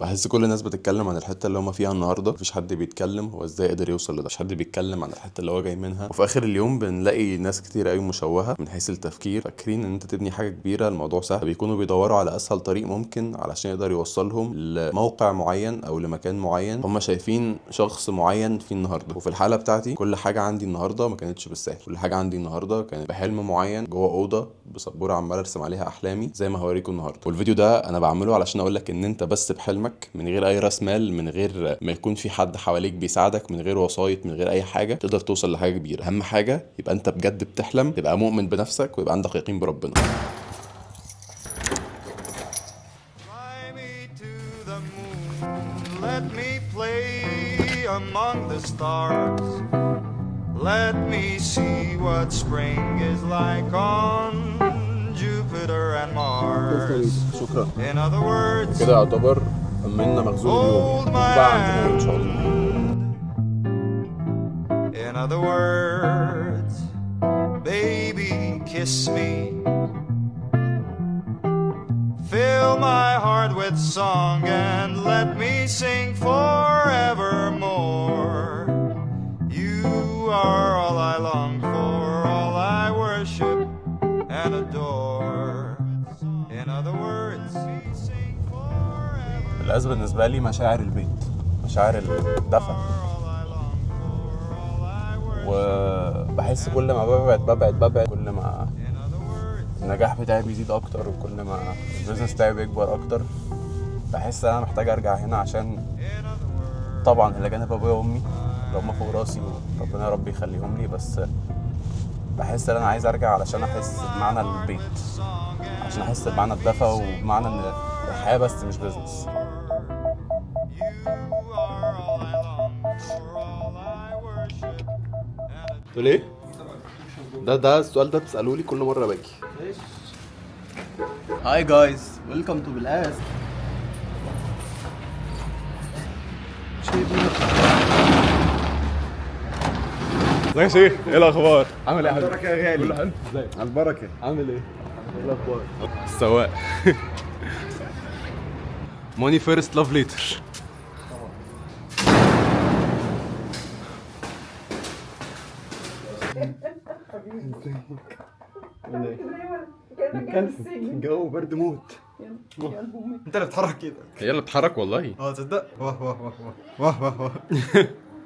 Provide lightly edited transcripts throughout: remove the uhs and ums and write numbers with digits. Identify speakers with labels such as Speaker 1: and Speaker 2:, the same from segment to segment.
Speaker 1: بحس كل الناس بتتكلم عن الحتة اللي هما فيها النهارده، مفيش حد بيتكلم هو ازاي قدر يوصل لده، مفيش حد بيتكلم عن الحتة اللي هو جاي منها. وفي اخر اليوم بنلاقي ناس كتير قوي مشوهة من حيث التفكير، فاكرين ان انت تبني حاجة كبيرة الموضوع سهل، بيكونوا بيدوروا على اسهل طريق ممكن علشان يقدر يوصلهم لموقع معين او لمكان معين هم شايفين شخص معين فيه النهارده. وفي الحالة بتاعتي كل حاجة عندي النهارده ما كانتش بالسهل، كل حاجة عندي النهارده كانت بحلم معين جوه اوضة بسبوره عمال ارسم عليها احلامي زي ما هوريكم النهارده. والفيديو ده انا بعمله علشان اقول لك ان انت بس بحلمك، من غير اي راس مال، من غير ما يكون في حد حواليك بيساعدك، من غير وسايط، من غير اي حاجة، تقدر توصل لحاجة كبيرة. اهم حاجة يبقى انت بجد بتحلم، تبقى مؤمن بنفسك، ويبقى عندك يقين بربنا.
Speaker 2: Fly me to the moon, let me play among the stars. Let me see what spring is like on Jupiter and Mars.
Speaker 1: شكرا.
Speaker 2: In other words,
Speaker 1: كده يعتبر امنا مخزون اليوم
Speaker 2: hold my
Speaker 1: بقى عندنا ان شاء الله.
Speaker 2: hand. In other words, baby, kiss me. Fill my heart with song and let me sing forevermore. You are all I long for, all I worship and adore. In other words, sing forever.
Speaker 1: الأز بالنسبة لي مشاعر البيت، مشاعر الدفى، وبحس كل ما ببعد ببعد ببعد، كل ما النجاح بتاعي بيزيد أكتر، وكل ما ال business بتاعي بيكبر أكتر، بحس إن أنا محتاج أرجع هنا. عشان طبعا إلى جانب أبويا وأمي اللي هما فوق راسي وربنا يا رب يخليهم لي، بس بحس إن أنا عايز أرجع علشان أحس بمعنى البيت، عشان أحس بمعنى الدفى وبمعنى إن الحياة بس مش business. تقول ايه؟ ده السؤال ده بتسألوه لي كل مرة باجي.
Speaker 3: Hi guys, welcome to بالقاس.
Speaker 1: ازيك يا شيخ؟ ايه الاخبار؟ عامل ايه يا حبيبي؟
Speaker 4: البركة يا غالي.
Speaker 1: كله حلو؟ ازيك؟
Speaker 4: على البركة.
Speaker 1: عامل ايه؟ ايه الاخبار؟ السواق. Money first, love later.
Speaker 4: الجو برد موت. انت اللي بتحرك ايدك.
Speaker 1: هي اللي بتحرك والله.
Speaker 4: تصدق؟ واه واه واه واه واه واه.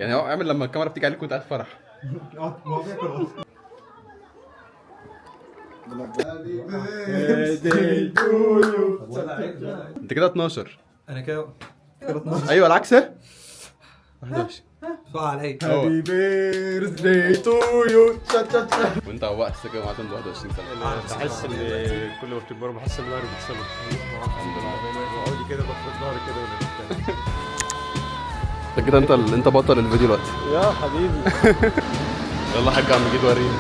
Speaker 1: يعني هو اعمل لما الكاميرا بتيجي عليك وانت قاعد فرح.
Speaker 4: ما هو بياكل اصلا.
Speaker 1: انت كده 12.
Speaker 5: انا كده
Speaker 1: ايوه العكس. 21.
Speaker 5: بسرعة عليا.
Speaker 4: Happy birthday to you. تشا تشا تشا.
Speaker 1: وانت وقت كده معاك 21 سنة.
Speaker 6: بحس ان كل ما بتكبروا بحس ان ظهري بيتصلب. بقعد كده بفرد ظهري كده وانا بتكلم.
Speaker 1: انت كده انت بطل الفيديو دلوقتي.
Speaker 6: يا حبيبي.
Speaker 1: يلا حاج عم مجيد وريني.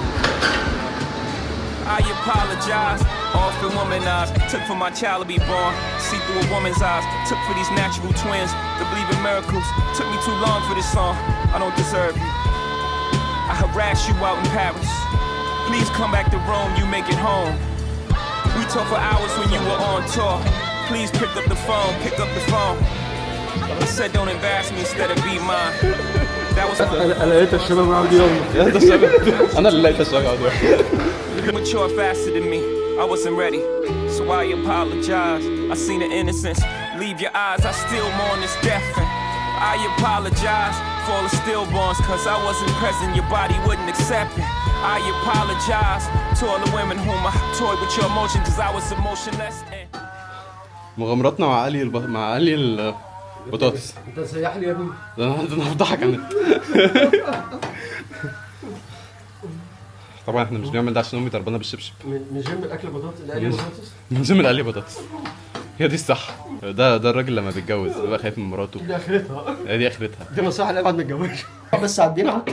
Speaker 7: I apologize, often womanized. Took for my child to be born, see through a woman's eyes. Took for these natural twins to believe in miracles. Took me too long for this song, I don't deserve you. I harassed you out in Paris. Please come back to Rome, you make it home. We talked for hours when you were on tour. Please pick up the phone, pick up the phone. I said don't embarrass me instead of be mine. That was
Speaker 6: انا لقيت الشباب معاهم دي يلا.
Speaker 1: انت الشباب، انا اللي لقيت الشباب دي.
Speaker 7: You mature faster than me. I wasn't ready, so I apologize. I seen the innocence leave your eyes. I still mourn this death. And I apologize for all the stillborns, cause I wasn't present. Your body wouldn't accept it. I apologize to all the women whom I toyed with your emotion, cause I was emotionless. And
Speaker 1: مغامراتنا مع علي مع علي البطاطس.
Speaker 6: انت سيح لي يا ابني.
Speaker 1: ده انا هفضحك على النت. طبعا احنا مش بنعمل ده عشان امي ضربانا بالشبشب.
Speaker 6: من جيم الاكل بطاطس، القلي بطاطس.
Speaker 1: من جيم القلي بطاطس. هي دي الصح. ده الراجل لما بيتجوز بيبقى خايف من مراته.
Speaker 6: دي اخرتها.
Speaker 1: هي دي اخرتها.
Speaker 6: دي نصيحة لأي ما اتجوزش. بس عدينا.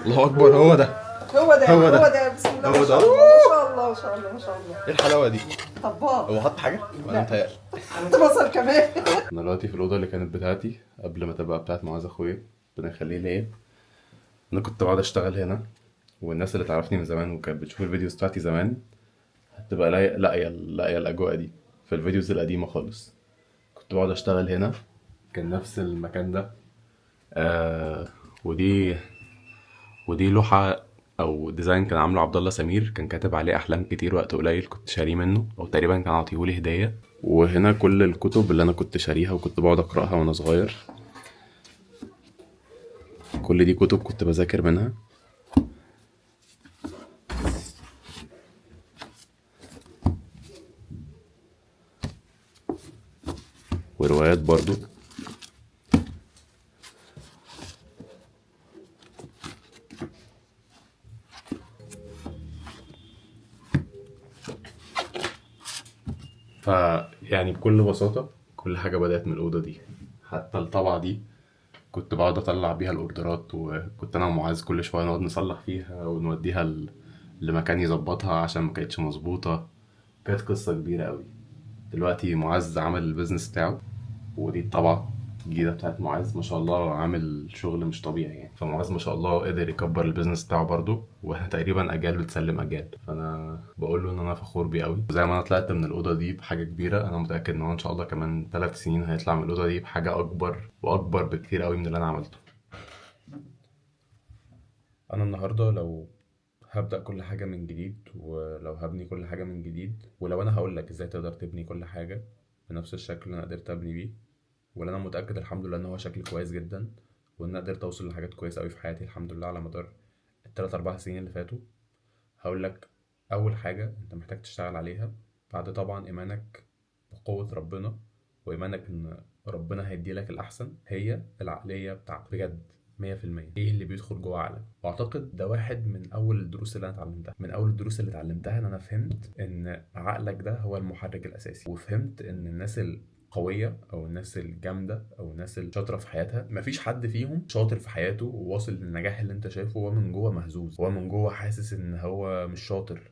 Speaker 1: الله اكبر. هو ده.
Speaker 8: هو ده.
Speaker 1: هو ده.
Speaker 8: هو ده. بسم الله
Speaker 1: هو
Speaker 8: ما
Speaker 1: ده.
Speaker 8: شاء الله ما شاء الله ما شاء الله ما شاء الله.
Speaker 1: ايه الحلاوة دي؟
Speaker 8: طباخ.
Speaker 1: هو حط حاجة؟ ولا متهيألي؟
Speaker 8: حط بصل كمان.
Speaker 1: انا دلوقتي في الاوضة اللي كانت بتاعتي قبل ما تبقى بتاعت معاذ اخويا، ربنا يخليه ليا. انا كنت بقعد اشتغل هنا، والناس اللي تعرفني من زمان وكانت بتشوف ال videos بتاعتي زمان هتبقى لاقيه الاجواء دي في ال videos القديمة خالص. كنت كنت بقعد اشتغل هنا، كان نفس المكان ده. ودي لوحة او design كان عامله عبد الله سمير، كان كاتب عليه احلام كتير وقت قليل، كنت شاريه منه او تقريبا كان عاطيهولي هديه. وهنا كل الكتب اللي انا كنت شاريها وكنت بقعد اقراها وانا صغير، كل دي كتب كنت بذاكر منها. وروايات برضو. فيعني بكل بساطة كل حاجة بدأت من الأوضة دي، حتى الطبعة دي كنت بقعد أطلع بيها الأوردرات، وكنت أنا ومعاذ كل شوية نقعد نصلح فيها ونوديها لمكان يظبطها عشان ما كانتش مظبوطة. كانت قصة كبيرة قوي. دلوقتي معاذ عمل ال business بتاعه، ودي الطبعة الجديدة بتاعت معاذ، ما شاء الله عامل شغل مش طبيعي يعني. فمعاذ ما شاء الله قدر يكبر ال business بتاعه برضو، واحنا تقريبا اجيال بتسلم اجيال. فانا بقول له ان انا فخور بيه قوي. زي ما انا طلعت من الاوضة دي بحاجة كبيرة، انا متاكد ان هو ان شاء الله كمان 3 سنين هيطلع من الاوضة دي بحاجة اكبر واكبر بكتير قوي من اللي انا عملته. انا النهارده لو هبدأ كل حاجة من جديد، ولو هبني كل حاجة من جديد، ولو أنا هقولك إزاي تقدر تبني كل حاجة بنفس الشكل اللي أنا قدرت أبني بيه، واللي أنا متأكد الحمد لله إن هو شكل كويس جدا، وإن أنا قدرت أوصل لحاجات كويسة أوي في حياتي الحمد لله على مدار 3-4 سنين اللي فاتوا. هقولك أول حاجة أنت محتاج تشتغل عليها بعد طبعا إيمانك بقوة ربنا وإيمانك إن ربنا هيديلك الأحسن، هي العقلية بتاعتك بجد 100%. ايه اللي بيدخل جوه عقلك؟ واعتقد ده واحد من اول الدروس اللي انا اتعلمتها، من اول الدروس اللي اتعلمتها ان انا فهمت ان عقلك ده هو المحرك الاساسي، وفهمت ان الناس القوية او الناس الجامدة او الناس الشاطره في حياتها مفيش حد فيهم شاطر في حياته وواصل للنجاح اللي انت شايفه هو من جوه مهزوز، هو من جوه حاسس ان هو مش شاطر،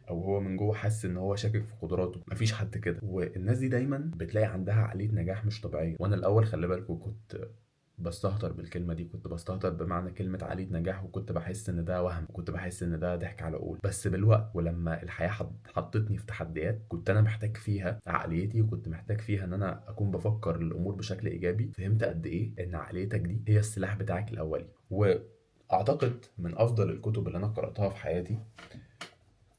Speaker 1: او هو من جوه حاسس ان هو شاكك في قدراته. مفيش حد كده، والناس دي دايما بتلاقي عندها عقلية نجاح مش طبيعية. وانا الاول خلي بالكم كنت بستهتر بالكلمة دي، كنت بستهتر بمعنى كلمة عقلية نجاح، وكنت بحس ان ده وهم، وكنت بحس ان ده ضحك على عقول. بس بالوقت ولما الحياة حطتني في تحديات كنت انا محتاج فيها عقليتي، وكنت محتاج فيها ان انا اكون بفكر الامور بشكل ايجابي، فهمت قد ايه ان عقليتك دي هي السلاح بتاعك الاولي. واعتقد من افضل الكتب اللي انا قراتها في حياتي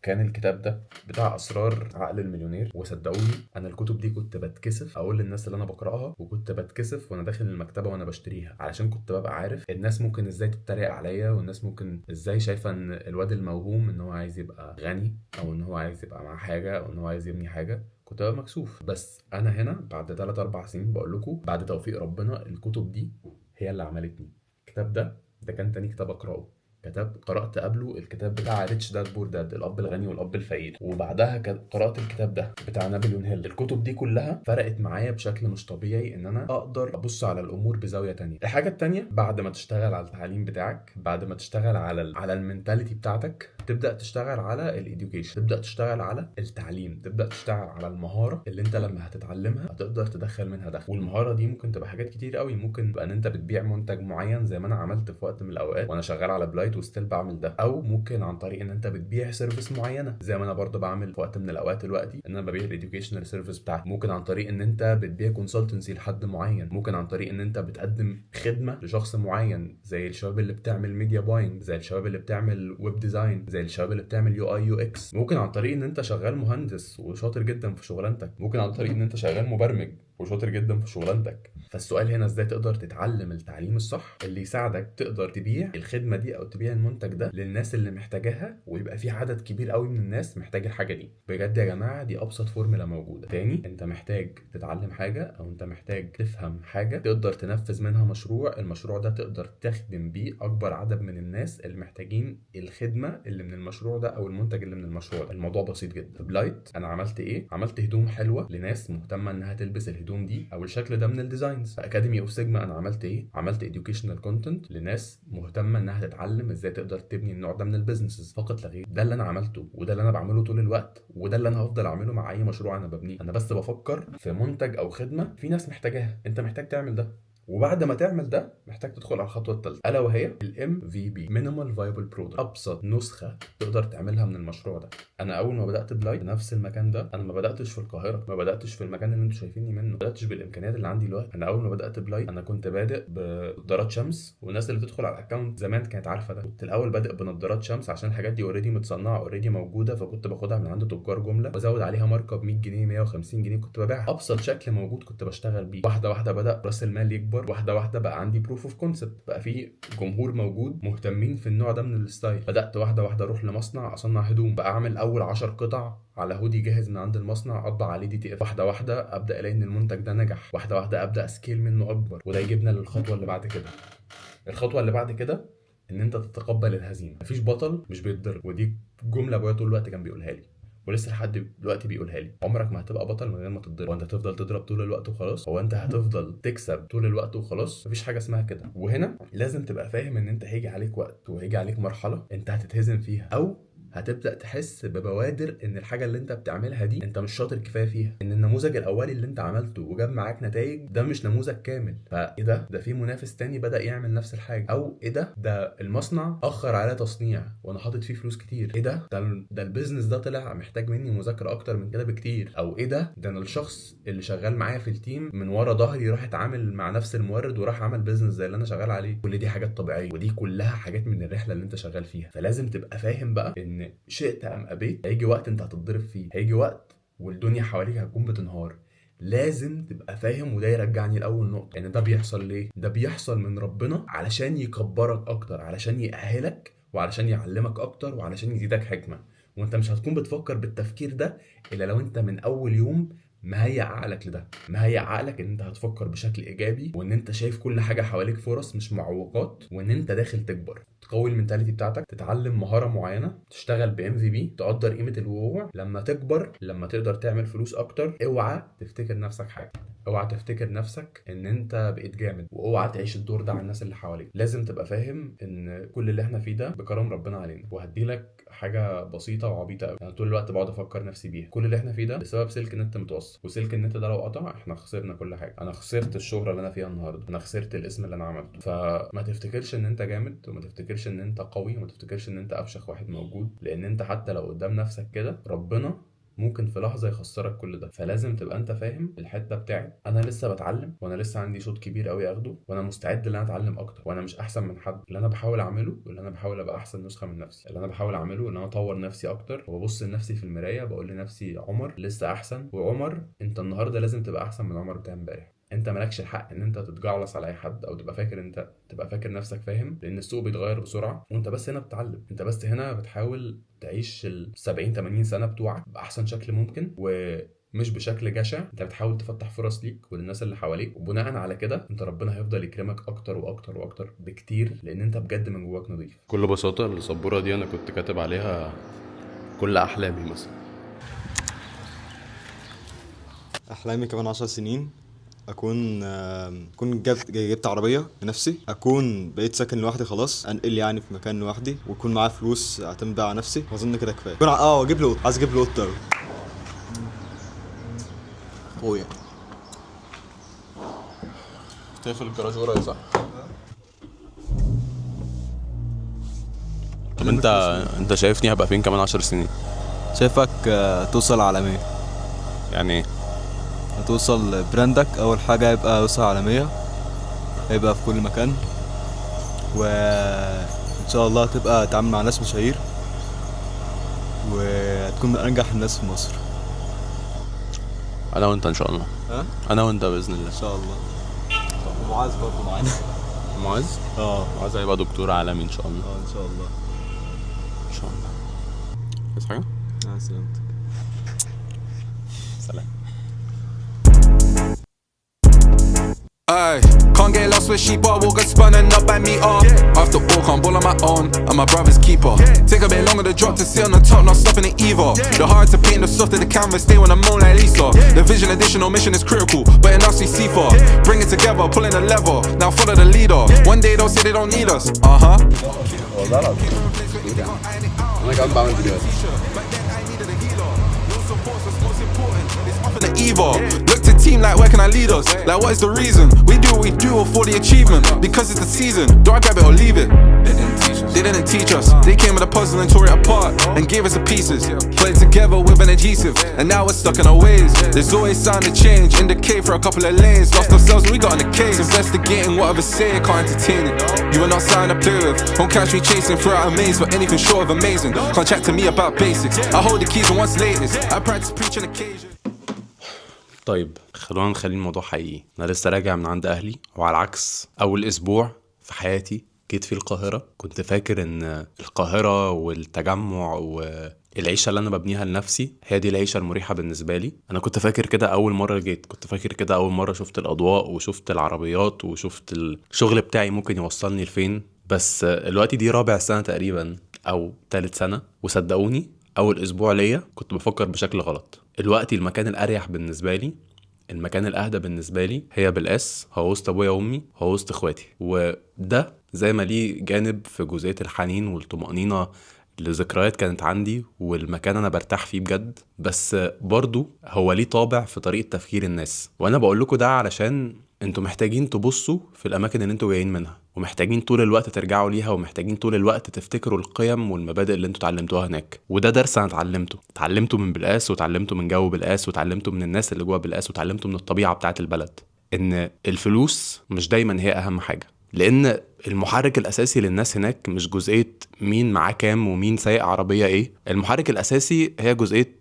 Speaker 1: كان الكتاب ده بتاع أسرار عقل المليونير. وصدقوني أنا الكتب دي كنت بتكسف أقول للناس اللي أنا بقرأها، وكنت بتكسف وأنا داخل المكتبة وأنا بشتريها، علشان كنت ببقى عارف الناس ممكن إزاي تتريق عليا، والناس ممكن إزاي شايفة إن الواد الموهوم إن هو عايز يبقى غني، أو إن هو عايز يبقى معاه حاجة، أو إن هو عايز يبني حاجة. كنت ببقى مكسوف. بس أنا هنا بعد 3-4 سنين بقول لكم بعد توفيق ربنا الكتب دي هي اللي عملتني. الكتاب ده كان تاني كتاب أقرأه. كتاب قرأت قبله الكتاب بتاع Rich Dad Poor Dad، الأب الغني والأب الفقير، وبعدها قرأت الكتاب ده بتاع نابليون هيل. الكتب دي كلها فرقت معايا بشكل مش طبيعي إن أنا أقدر أبص على الأمور بزاوية تانية. الحاجة التانية بعد ما تشتغل على التعليم بتاعك، بعد ما تشتغل على ال mentality بتاعتك، تبدأ تشتغل على ال education، تبدأ تشتغل على التعليم، تبدأ تشتغل على المهارة اللي أنت لما هتتعلمها هتقدر تدخل منها دخل. والمهارة دي ممكن تبقى حاجات كتير قوي، ممكن تبقى إن أنت بتبيع منتج معين زي ما أنا عملت في وقت من الأوقات وأنا شغال على بلايت و still بعمل ده، او ممكن عن طريق ان انت بتبيع service معينة زي ما انا برضه بعمل في وقت من الاوقات دلوقتي ان انا ببيع ال educational service بتاعتي، ممكن عن طريق ان انت بتبيع consultancy لحد معين، ممكن عن طريق ان انت بتقدم خدمة لشخص معين زي الشباب اللي بتعمل media buying، زي الشباب اللي بتعمل web design، زي الشباب اللي بتعمل UI UX، ممكن عن طريق ان انت شغال مهندس وشاطر جدا في شغلانتك، ممكن عن طريق ان انت شغال مبرمج وشاطر جدا في شغلانتك. فالسؤال هنا ازاي تقدر تتعلم التعليم الصح اللي يساعدك تقدر تبيع الخدمة دي او تبيع المنتج ده للناس اللي محتاجاها، ويبقى في عدد كبير قوي من الناس محتاج الحاجة دي. بجد يا جماعة دي ابسط فورمولا موجودة. تاني، انت محتاج تتعلم حاجة او انت محتاج تفهم حاجة تقدر تنفذ منها مشروع، المشروع ده تقدر تخدم بيه اكبر عدد من الناس اللي محتاجين الخدمة اللي من المشروع ده او المنتج اللي من المشروع ده. الموضوع بسيط جدا. بلايت انا عملت ايه؟ عملت هدوم حلوة لناس مهتمة انها تلبس الهدوم دي او الشكل ده من ال designs. في Academy of Sigma انا عملت ايه؟ عملت educational content لناس مهتمة انها تتعلم ازاي تقدر تبني النوع ده من ال businesses فقط لا غير. ده اللي انا عملته، وده اللي انا بعمله طول الوقت، وده اللي انا هفضل اعمله مع اي مشروع انا ببنيه. انا بس بفكر في منتج او خدمة في ناس محتاجاها. انت محتاج تعمل ده وبعد ما تعمل ده محتاج تدخل على الخطوة الثالثة، الا وهي ال MVP، minimal viable product، ابسط نسخه تقدر تعملها من المشروع ده. انا اول ما بدات بلايت نفس المكان ده، انا ما بداتش في القاهرة، ما بداتش في المكان اللي انتوا شايفيني منه، ما بداتش بالامكانيات اللي عندي دلوقتي. انا اول ما بدات بلايت انا كنت بادئ بنضارات شمس، والناس اللي بتدخل على ال account زمان كانت عارفه ده. كنت الاول بادئ بنضارات شمس عشان الحاجات دي already متصنعه، already موجودة، فكنت باخدها من عند تجار جملة وازود عليها mark up 100 جنيه 150 جنيه، كنت ببيعها ابسط شكل موجود كنت بشتغل بيه. واحدة واحدة بدا راس المال يكبر، واحدة واحدة بقى عندي proof of concept، بقى في جمهور موجود مهتمين في النوع ده من ال style. بدات واحدة واحدة اروح لمصنع اصنع هدوم، بقى اعمل اول 10 قطع على هودي جاهز من عند المصنع اطبع عليه DTF. واحدة واحدة ابدا الاقي ان المنتج ده نجح، واحدة واحدة ابدا scale منه اكبر، وده يجيبنا للخطوة اللي بعد كده. الخطوة اللي بعد كده ان انت تتقبل الهزيمة. مفيش بطل مش بيتضرب، ودي جملة ابويا طول الوقت كان بيقولها لي ولسه لحد دلوقتي بيقولها لي. عمرك ما هتبقى بطل من غير ما تتضرب. هو انت هتفضل تضرب طول الوقت وخلاص؟ هو انت هتفضل تكسب طول الوقت وخلاص؟ مفيش حاجة اسمها كده. وهنا لازم تبقى فاهم ان انت هيجي عليك وقت وهيجي عليك مرحلة انت هتتهزم فيها، او هتبدا تحس ببوادر ان الحاجة اللي انت بتعملها دي انت مش شاطر كفاية فيها، ان النموذج الاولي اللي انت عملته وجاب معاك نتائج ده مش نموذج كامل. فايه ده؟ ده في منافس تاني بدا يعمل نفس الحاجة، او ايه ده؟ ده المصنع اخر على تصنيع وانا حاطط فيه فلوس كتير، ايه ده؟ ده ال business ده طلع محتاج مني مذاكرة اكتر من كده بكتير، او ايه ده؟ ده انا الشخص اللي شغال معايا في ال team من ورا ظهري راح اتعامل مع نفس المورد وراح عمل business زي اللي انا شغال عليه. كل دي حاجات طبيعية، ودي كلها حاجات من الرحلة اللي انت شغال فيها. فلازم تبقى فاهم بقى ان شئت ام ابيت هيجي وقت انت هتتضرب فيه، هيجي وقت والدنيا حواليك هتكون بتنهار. لازم تبقى فاهم، وده يرجعني لاول نقطة، ان ده بيحصل ليه؟ ده بيحصل من ربنا علشان يكبرك اكتر، علشان يأهلك، وعلشان يعلمك اكتر، وعلشان يزيدك حكمه. وانت مش هتكون بتفكر بالتفكير ده الا لو انت من اول يوم مهيئ عقلك لده، مهيئ عقلك ان انت هتفكر بشكل ايجابي، وان انت شايف كل حاجة حواليك فرص مش معوقات، وان انت داخل تكبر، تقوي ال mentality بتاعتك، تتعلم مهارة معينة، تشتغل ب MVP، تقدر قيمة الوقوع. لما تكبر، لما تقدر تعمل فلوس اكتر، اوعى تفتكر نفسك حاجة، اوعى تفتكر نفسك ان انت بقيت جامد، واوعى تعيش الدور ده على الناس اللي حواليك. لازم تبقى فاهم ان كل اللي احنا فيه ده بكرم ربنا علينا. وهديلك حاجة بسيطة وعبيطه قوي انا طول الوقت بقعد افكر نفسي بيها. كل اللي احنا فيه ده بسبب سلك نت متوصل، وسلك النت ده لو قطع احنا خسرنا كل حاجة. انا خسرت الشهرة اللي انا فيها النهارده، انا خسرت الاسم اللي انا عملته. فما تفتكرش ان انت جامد، وما تفتكرش ان انت قوي، وما تفتكرش ان انت افشخ واحد موجود، لان انت حتى لو قدام نفسك كده ربنا ممكن في لحظة يخسرك كل ده. فلازم تبقى انت فاهم الحتة بتاعت انا لسه بتعلم، وانا لسه عندي شوط كبير قوي اخده، وانا مستعد ان انا اتعلم اكتر، وانا مش احسن من حد. اللي انا بحاول اعمله اللي انا بحاول ابقى احسن نسخه من نفسي، اللي انا بحاول اعمله ان انا اطور نفسي اكتر، وببص لنفسي في المراية بقول لنفسي عمر لسه احسن، وعمر انت النهارده لازم تبقى احسن من عمر بتاع امبارح. انت مالكش الحق ان انت تتجعلص على اي حد، او تبقى فاكر انت تبقى فاكر نفسك فاهم، لان السوق بيتغير بسرعة، وانت بس هنا بتتعلم، انت بس هنا بتحاول تعيش ال 70 80 سنة بتوعك باحسن شكل ممكن، ومش بشكل جشع. انت بتحاول تفتح فرص ليك وللناس اللي حواليك، وبناء على كده انت ربنا هيفضل يكرمك اكتر واكتر واكتر بكتير، لان انت بجد من جواك نظيف. بكل بساطة السبوره دي انا كنت كاتب عليها كل احلامي مثلا.
Speaker 3: احلامي كمان 10 سنين اكون جبت عربية لنفسي، اكون بقيت ساكن لوحدي خلاص، انقل يعني في مكان لوحدي، ويكون معايا فلوس اعتمد بقى على نفسي، واظن كده كفاية. اكون اجيب له قطة، عايز اجيب له قطة قوي.
Speaker 1: اخويا تقفل الجراج ورايا صح؟ طب انت شايفني هبقى فين كمان 10 سنين؟
Speaker 3: شايفك توصل عالمية.
Speaker 1: يعني ايه؟
Speaker 3: هتوصل براندك اول حاجة، هيبقى يوصل عالمية، هيبقى في كل مكان، وان شاء الله هتبقى تتعامل مع ناس مشاهير، وهتكون من انجح الناس في مصر.
Speaker 1: انا وانت ان شاء الله.
Speaker 3: ها؟
Speaker 1: انا وانت باذن الله
Speaker 3: ان شاء الله. ومعاذ برضه معانا.
Speaker 1: معاذ؟
Speaker 3: اه
Speaker 1: معاذ هيبقى دكتور عالمي ان شاء الله.
Speaker 3: اه ان شاء الله.
Speaker 1: ان شاء الله. عايز حاجة؟
Speaker 3: مع سلامتك.
Speaker 1: سلام.
Speaker 7: Ay, can't get lost with sheep, I will get spun and not by me up. After all, can't ball on my own, I'm my brother's keeper. Take a bit longer to drop to sit on the top, not stopping it either. The hard to paint, the softer the canvas, stay when I'm on like Lisa. The vision, additional mission is critical, but enough see far. Bring it together, pulling the lever, now follow the leader. One day they'll say they don't need us, uh-huh.
Speaker 1: والله العظيم انا كمان بعمل فيديوهات.
Speaker 7: But then I needed a healer. No support, that's most important. The Eva. Look to team like where can I lead us? Like what is the reason? We do what we do all for the achievement. Because it's the season. Do I grab it or leave it? They didn't teach us. They came with a puzzle and tore it apart and gave us the pieces. Put it together with an adhesive, and now we're stuck in our ways. There's always sign to change. In the cave for a couple of lanes. Lost ourselves when we got in the case. Investigating whatever say, can't entertain it. You are not signed to play with. Won't catch me chasing throughout a maze for anything short of amazing. Can't chat to me about basics. I hold the keys and what's latest. I practice preaching occasion.
Speaker 1: طيب خلونا نخلي الموضوع حقيقي. انا لسه راجع من عند اهلي، وعلى العكس اول اسبوع في حياتي جيت في القاهرة كنت فاكر ان القاهرة والتجمع والعيشه اللي انا ببنيها لنفسي هي دي العيشة المريحة بالنسبة لي. انا كنت فاكر كده اول مرة جيت، كنت فاكر كده اول مرة شفت الاضواء وشفت العربيات وشفت الشغل بتاعي ممكن يوصلني لفين. بس الوقت دي رابع سنة تقريبا او تالت سنة، وصدقوني اول اسبوع ليا كنت بفكر بشكل غلط. الوقت المكان الاريح بالنسبة لي، المكان الاهدى بالنسبة لي هي بالقاس، هو وسط ابويا وامي، هو وسط اخواتي. وده زي ما ليه جانب في جزئية الحنين والطمانينة لذكريات كانت عندي والمكان انا برتاح فيه بجد، بس برضو هو ليه طابع في طريقه تفكير الناس. وانا بقول لكم ده علشان انتوا محتاجين تبصوا في الاماكن اللي انتوا جايين منها، ومحتاجين طول الوقت ترجعوا ليها، ومحتاجين طول الوقت تفتكروا القيم والمبادئ اللي انتوا اتعلمتوها هناك. وده درس انا اتعلمته من بالقاس، وتعلمته من جو بالقاس، وتعلمته من الناس اللي جوه بالقاس، وتعلمته من الطبيعة بتاعه البلد، ان الفلوس مش دايما هي اهم حاجة. لان المحرك الاساسي للناس هناك مش جزئية مين معاه كام ومين سايق عربية ايه، المحرك الاساسي هي جزئية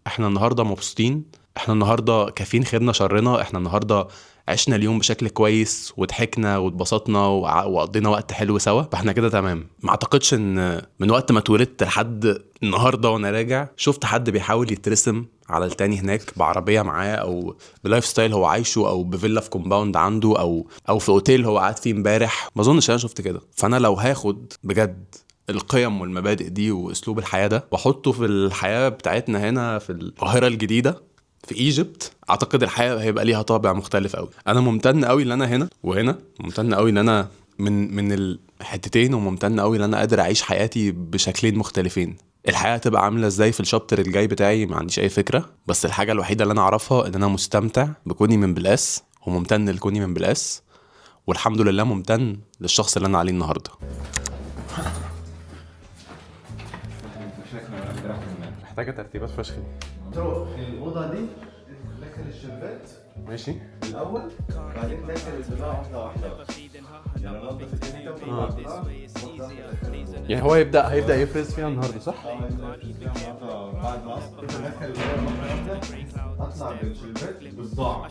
Speaker 1: احنا النهارده مبسوطين، احنا النهارده كافيين خيرنا شرنا، احنا النهارده عشنا اليوم بشكل كويس وضحكنا واتبسطنا وقضينا وقت حلو سوا، فاحنا كده تمام. ما اعتقدش ان من وقت ما اتولدت لحد النهارده وانا راجع شفت حد بيحاول يترسم على التاني هناك بعربيه معاه او ب lifestyle هو عايشه او بفيلا في compound عنده او في اوتيل هو قاعد فيه امبارح. ما اظنش انا شفت كده. فانا لو هاخد بجد القيم والمبادئ دي واسلوب الحياة ده واحطه في الحياة بتاعتنا هنا في القاهرة الجديدة في Egypt، اعتقد الحياة هيبقى ليها طابع مختلف قوي. انا ممتن قوي ان انا هنا وهنا، ممتن قوي ان انا من الحتتين، وممتن قوي ان انا قادر اعيش حياتي بشكلين مختلفين. الحياة هتبقى عامله ازاي في ال chapter الجاي بتاعي ما عنديش اي فكرة، بس الحاجة الوحيدة اللي انا اعرفها ان انا مستمتع بكوني من بلقاس، وممتن لكوني من بلقاس، والحمد لله ممتن للشخص اللي انا عليه النهارده. محتاجه ترتيبات فشخ دي.
Speaker 3: الاوضة دي دخل الشباك
Speaker 1: ماشي
Speaker 3: الاول، بعدين دخل البضاعة واحدة واحدة، يعني نظف الدنيا واحدة.
Speaker 1: يعني هو هيبدا يفرز فيها النهارده صح؟
Speaker 3: بعد ما ادخل البضاعة واحدة اطلع بالشباك بالبضاعه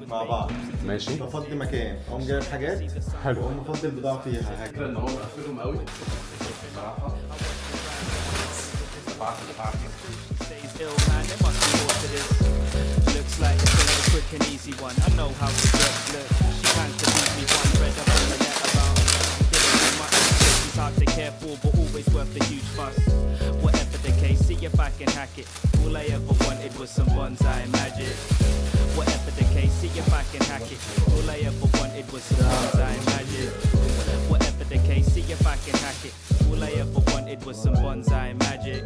Speaker 3: مع بعض
Speaker 1: ماشي،
Speaker 3: بفضي مكان، اقوم جايب حاجات حلو، واقوم مفضي البضاعة فيها.
Speaker 1: الفكرة ان هو مقفلهم قوي بصراحة.
Speaker 7: Ill man, there must be more to this. Looks like it's a quick and easy one. I know how to get. Look, she plans to beat me one. Read up on the net about. Didn't do much. She's hard to care for, but always worth the huge fuss. Whatever the case, see if I can hack it. All I ever wanted was some bonsai magic. Whatever the case, see if I can hack it. All I ever wanted was some bonsai magic. Whatever the case, see if I can hack it. All I ever wanted was some bonsai magic.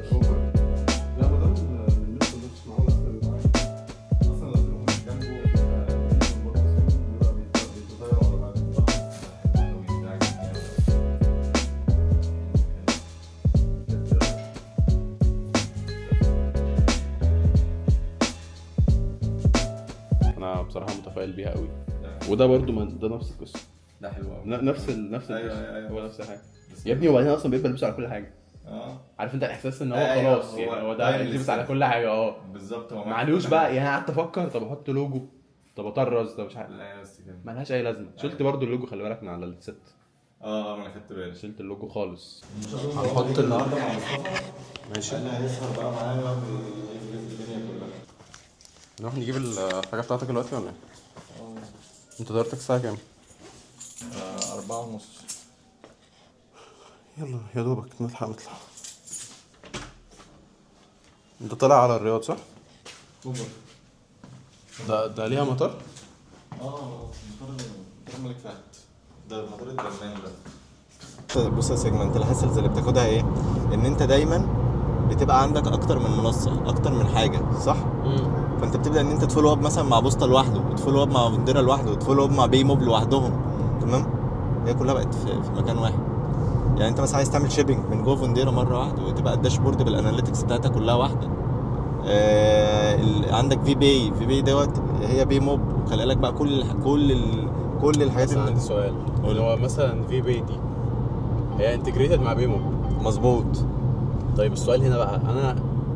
Speaker 1: انا بصراحة متفائل بيها قوي، وده برضو ده نفس القصة.
Speaker 3: ده حلو قوي،
Speaker 1: نفس
Speaker 3: أيوة أيوة.
Speaker 1: هو نفس الحاجة يا ابني. وبعدين اصلا بيبقى لبسه على كل حاجة. عارف انت الاحساس ان هو
Speaker 3: أيوة،
Speaker 1: خلاص يعني هو ده يلبس على كل حاجة.
Speaker 3: بالظبط، هو
Speaker 1: معلوش بقى. يعني قعدت افكر طب احط لوجو، طب اطرز، طب مش عارف،
Speaker 3: لا بس كده
Speaker 1: ملهاش اي لازمه. شلت برضو اللوجو، خلي بالك من على ال set.
Speaker 3: ما انا خدت بالي،
Speaker 1: شلت اللوجو خالص.
Speaker 3: هنحط النهارده مع مصطفى
Speaker 1: ماشي،
Speaker 3: انا هيسهر بقى معايا وينجز الدنيا كلها.
Speaker 1: نروح نجيب الحاجة بتاعتك دلوقتي ولا ايه؟ انت طيارتك الساعة كام؟
Speaker 3: 4:30.
Speaker 1: يلا يا دوبك نلحق نطلع. انت طالع على الرياض صح؟
Speaker 3: اوبر.
Speaker 1: ده ليها مطار؟
Speaker 3: مطار الملك فهد، ده مطار الدمام ده. بص يا سيجما، انت ال hassles اللي بتاخدها ايه؟ ان انت دايما بتبقى عندك اكتر من منصة، اكتر من حاجة، صح؟ فانت بتبدا ان انت ت follow up مثلا مع بوسطه لوحده، وت follow up مع فونديرا لوحده، وت follow up مع بيموب لوحدهم، تمام؟ هي كلها بقت في مكان واحد. يعني انت مثلا عايز تعمل shipping من جوه فونديرا مرة واحدة، وتبقى ال dashboard بال analytics بتاعتها كلها واحدة. عندك في بي دوت هي بيموب، وخلق لك بقى كل الحاجات
Speaker 6: بس
Speaker 3: اللي
Speaker 6: عندي سؤال، اللي هو مثلا في بي دي هي integrated مع بيموب؟
Speaker 3: مظبوط.
Speaker 6: طيب السؤال هنا بقى،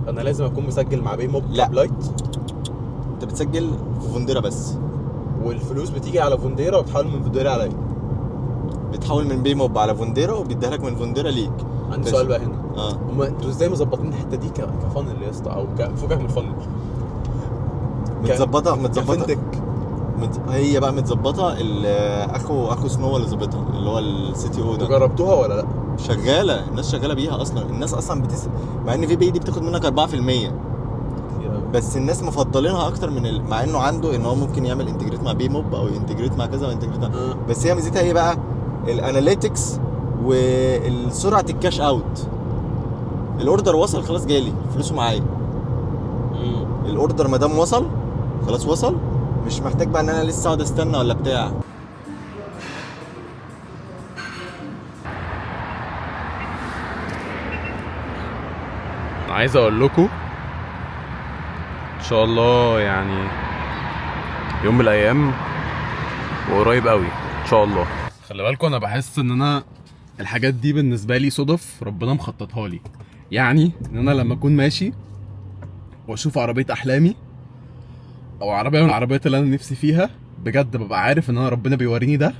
Speaker 6: انا لازم اكون مسجل مع بيموب؟
Speaker 3: لا.
Speaker 6: لايت.
Speaker 3: انت بتسجل في فونديرا بس.
Speaker 6: والفلوس بتيجي على فونديرا وبتحول من فونديرا عليا؟
Speaker 3: بتحول من بيموب على فونديرا، وبيديها لك من فونديرا ليك.
Speaker 6: عندي
Speaker 3: بس.
Speaker 6: سؤال بقى هنا. هما انتوا ازاي مظبطين الحتة دي ك funnel يا اسطى، او فكك من ال funnel؟
Speaker 3: متظبطه.
Speaker 6: ك fintech.
Speaker 3: هي بقى متظبطه، اخو سنو اللي ظابطها، اللي هو ال CTO ده.
Speaker 6: جربتوها ولا لا؟
Speaker 3: شغالة، الناس شغالة بيها اصلا. الناس اصلا مع ان في بي دي بتاخد منك 4%،
Speaker 6: كتير قوي.
Speaker 3: بس الناس مفضلينها اكتر من مع انه عنده ان هو ممكن يعمل integrate مع بيموب او integrate مع كذا او integrate مع بس هي ميزتها ايه بقى؟ ال analytics وسرعة ال cash out. ال order وصل خلاص، جالي فلوسه معايا. ال order ما دام وصل خلاص وصل، مش محتاج بقى ان انا لسه اقعد استنى ولا بتاع.
Speaker 1: عايز اقول لكم ان شاء الله يعني يوم من الايام وقريب قوي ان شاء الله. خلي بالكم، انا بحس ان انا الحاجات دي بالنسبة لي صدف ربنا مخططها لي. يعني ان انا لما اكون ماشي واشوف عربية احلامي او عربية من العربيات اللي انا نفسي فيها، بجد ببقى عارف ان انا ربنا بيوريني ده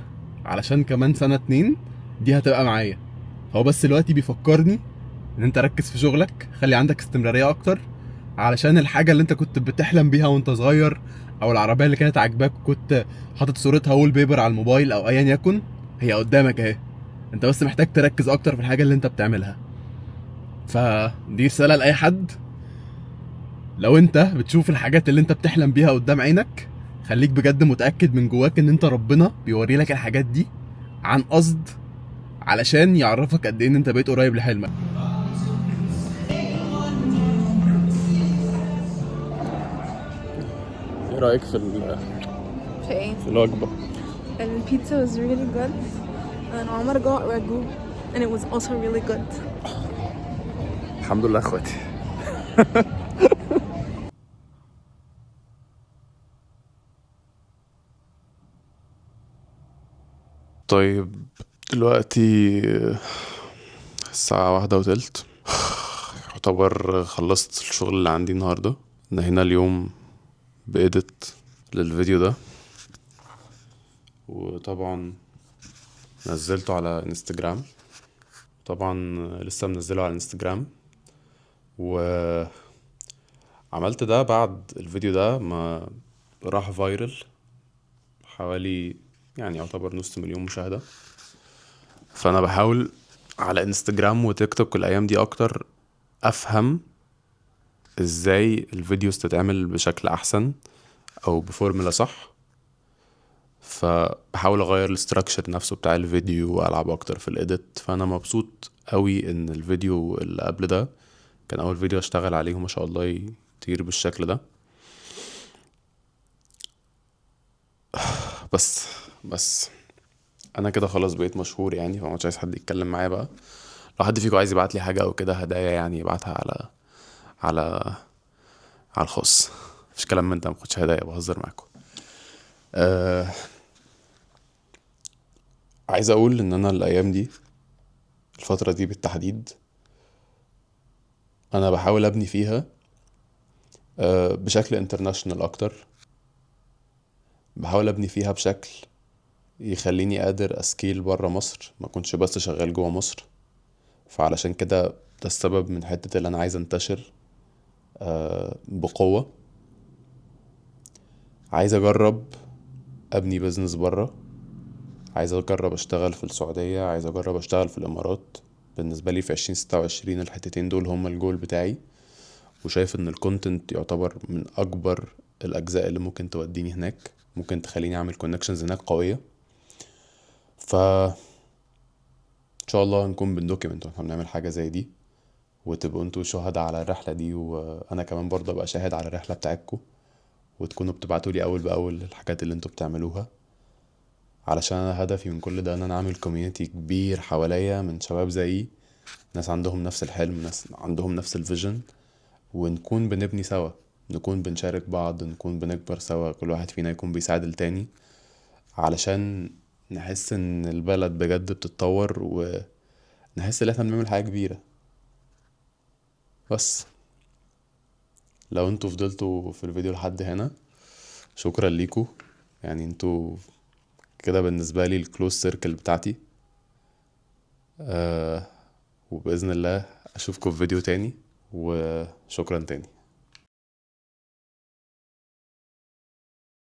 Speaker 1: علشان كمان سنة اتنين دي هتبقى معايا. هو بس دلوقتي بيفكرني ان انت ركز في شغلك، خلي عندك استمرارية اكتر، علشان الحاجة اللي انت كنت بتحلم بيها وانت صغير، او العربية اللي كانت عاجباك وكنت حاطط صورتها wallpaper على الموبايل او ايا يكن، هي قدامك اهي. انت بس محتاج تركز اكتر في الحاجة اللي انت بتعملها. فدي رسالة لاي حد، لو انت بتشوف الحاجات اللي انت بتحلم بيها قدام عينك، خليك بجد متاكد من جواك ان انت ربنا بيوري لك الحاجات دي عن قصد، علشان يعرفك قد ايه ان انت بقيت قريب لحلمك. ايه رايك في
Speaker 5: في ايه؟
Speaker 1: في الوجبة؟
Speaker 5: البيتزا was really good and عمر got ragu and it was also really good.
Speaker 1: الحمد لله اخواتي. طيب دلوقتي الساعة 1:20، يعتبر خلصت الشغل اللي عندي النهاردة. نهينا اليوم ب edit للفيديو ده، وطبعا نزلته على انستجرام، طبعا لسه منزله على انستجرام. وعملت ده بعد الفيديو ده ما راح viral، حوالي يعني يعتبر 500,000 مشاهدة. فأنا بحاول على انستجرام وتيك توك الأيام دي أكتر أفهم إزاي ال videos تتعمل بشكل أحسن أو بفورمولا صح. فبحاول أغير ال structure نفسه بتاع الفيديو وألعب أكتر في ال edit. فأنا مبسوط قوي إن الفيديو اللي قبل ده كان أول فيديو أشتغل عليه وما شاء الله يطير بالشكل ده. بس انا كده خلاص بقيت مشهور يعني، فما عادش عايز حد يتكلم معايا بقى. لو حد فيكم عايز يبعت لي حاجة او كده هدايا يعني يبعتها على على الخاص، مفيش كلام من ده، ما باخدش هدايا، بهزر معاكم. عايز اقول ان انا الايام دي، الفترة دي بالتحديد، انا بحاول ابني فيها بشكل international اكتر. بحاول ابني فيها بشكل يخليني قادر ا scale برا مصر، ما اكونش بس شغال جوا مصر. فعلشان كده ده السبب من حتة اللي انا عايز انتشر بقوة. عايز اجرب ابني business برا، عايز اجرب اشتغل في السعودية، عايز اجرب اشتغل في الامارات. بالنسبة لي في 2026 الحتتين دول هما الجول بتاعي، وشايف ان ال content يعتبر من اكبر الاجزاء اللي ممكن توديني هناك، ممكن تخليني اعمل connections هناك قوية. ف ان شاء الله هنكون بن document واحنا بنعمل حاجة زي دي، وتبقوا انتوا شهداء على الرحلة دي، وانا كمان برضه ابقى شاهد على الرحلة بتاعتكم. وتكونوا بتبعتولي اول باول الحاجات اللي انتوا بتعملوها، علشان انا هدفي من كل ده ان انا اعمل community كبير حواليا من شباب زيي، ناس عندهم نفس الحلم، ناس عندهم نفس ال vision، ونكون بنبني سوا، نكون بنشارك بعض، نكون بنكبر سوا، كل واحد فينا يكون بيساعد التاني، علشان نحس ان البلد بجد بتتطور ونحس ان احنا بنعمل حاجة كبيرة. بس لو انتوا فضلتوا في الفيديو لحد هنا شكرا ليكوا، يعني انتوا كده بالنسبة لي ال close circle بتاعتي. وبإذن الله أشوفكم في فيديو تاني، وشكرا تاني.